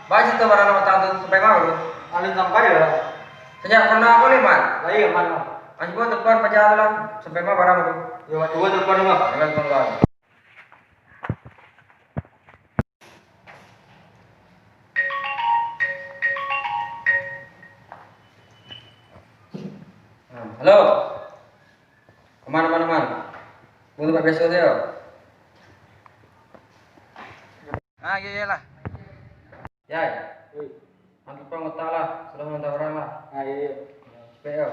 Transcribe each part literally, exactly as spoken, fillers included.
Baa carito barang nan patang tu, sampai ma, Bro? Alun sampai, Bang. Sajak pernah ko, Liman? Lai aman, Bang. Cubo telepon paja tu lah, sampai ma barang tu? Yo, cubo telepon, Bang. Telepon, Bang. Halo. Aman, aman, aman. Buliah biaso sajo. Ah, iyo, iyolah. Yai. Oi. Angkek pang otak lah, sudah mantap orang lah. Ah, iyo, iyo. Capek yo.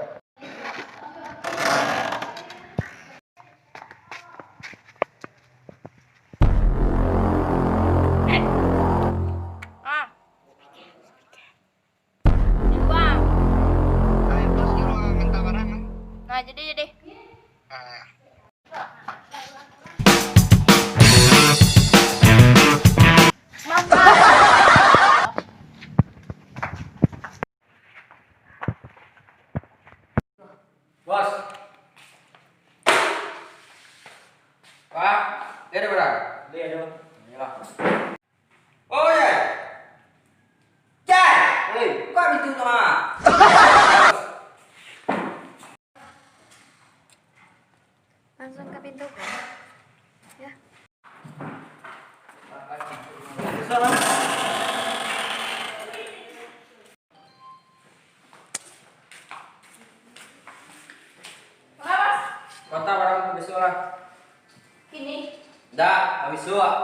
Ah. Bang. Nah, jadi, jadi. Bos. Pak, dia ada barang? Dia ada. Iyolah. Oh, ya. Cai! Hei, buka pintu tu, ha. Langsung ka pintu. Ya. Kota barang tu bisuak lah. Kini? Ndak, bisuak.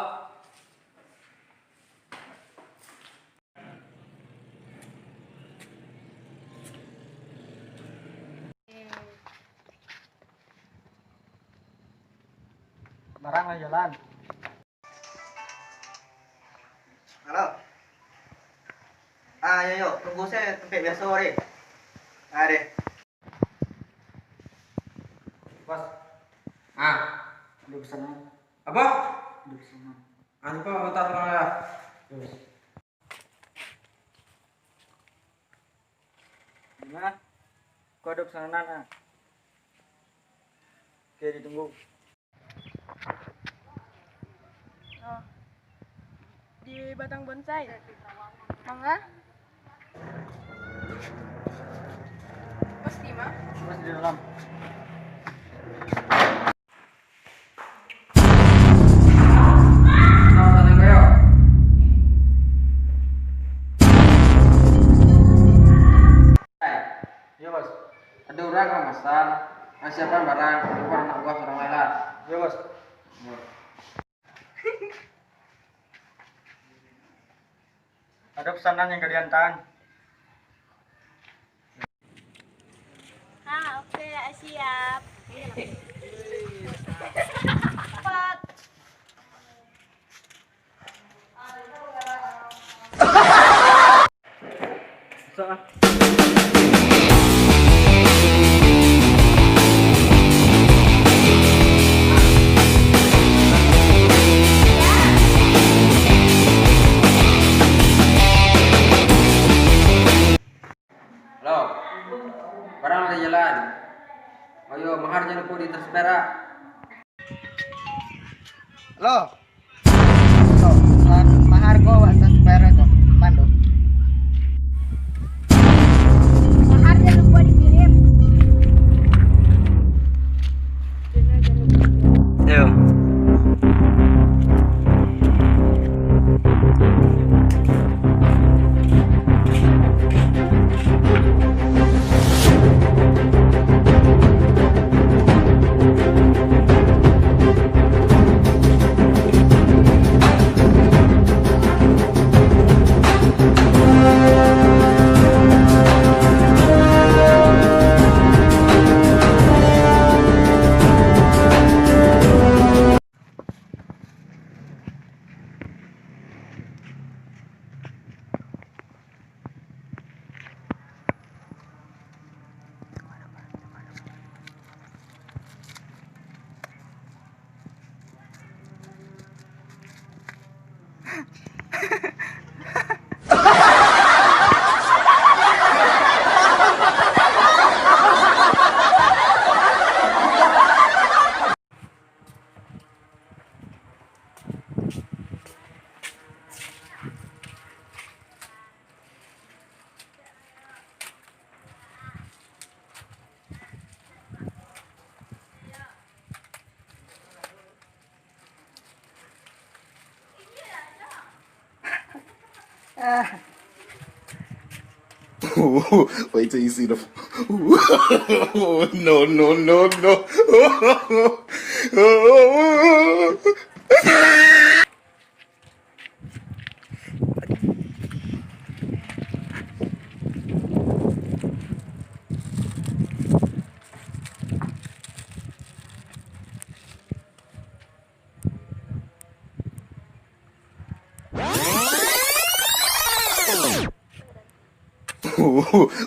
Barang lah jalan. Halo. Ah, yo, yo, tunggu se tampek biaso, deh. Ah, deh. Bos. Ah. Ado pesanan. Apo? Ado pesanan. Ah, lupo, bentar, bentar, ya. Yo, Bos. Nah, ko ado pesanan, ah. Oke, ditunggu. Oh. Di batang bonsai. Mangga? Pas di ma? Pas di dalam. Yo, Bos. Ado urang ka masan, ka siapan barang, lupo anak buah urang lain lah. Yo, Bos. Yo. Ado pesanan nan ka diantaan. Ha, oke, siap. Cepat. Halo. Barang lah jalan. Ayo, mahar jan lupo di transfer, ah. Halo. Halo, ma-, mahar ko awak transfer ko. Aman tu. Mahar jan lupo dikirim. Yo. Wait till you see the. No, no, no, no.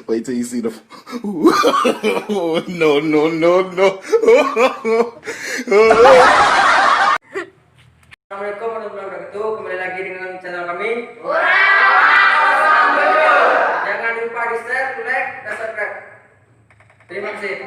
Wait till you see the. No, no, no, no. Assalamualaikum warahmatullahi wabarakatuh. Kembali lagi dengan channel kami. Jangan lupa di-share, like, dan subscribe. Terima kasih.